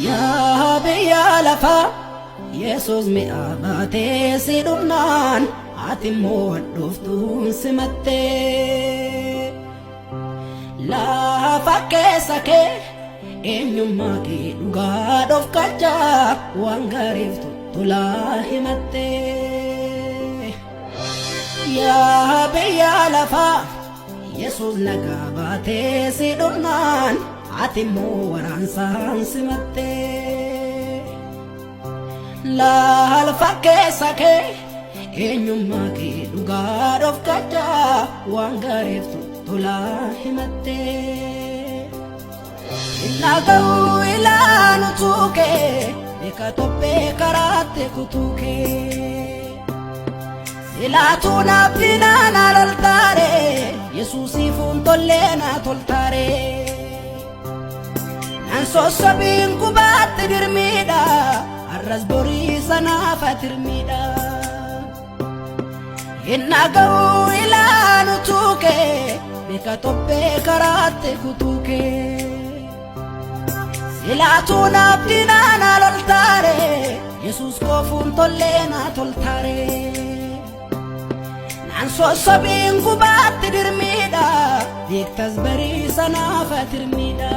Yaa biyya lafaa, Yesuus mi'a baatee si dhufnaan, ati immoo dhuftuun simattee. Lafa keessa kee eenyummaa kee dhugaa dhofkachaa waan gaariif tolaa himattee. Yaa biyya lafaa, Yesuus nagaa baatee si dhufnaan, ati immoo waraansaan simattee. Lafa keessa kee eenyummaa kee dhugaa dhofkachaa waan gaariif tolaa himattee. Innaga'uu ilaanu tuukee beeka tophee karaatti kutuukee. Silaatuu naaftinaa na loltaare, Yesuusiif tollee na toltaare. Nan sossobiin gubaatti dirmiidha, har'as borii sanaaf atirmiidha. Innaga'uu ilaanu tuukee beeka tophee karaatti kutuukee. Silaatuu naaftinaa na loltaare, Yesuus koofuun tollee na toltaare. Naan sossobiin gubaatti dirmiidha, beektas barii sanaaf atirmiidha.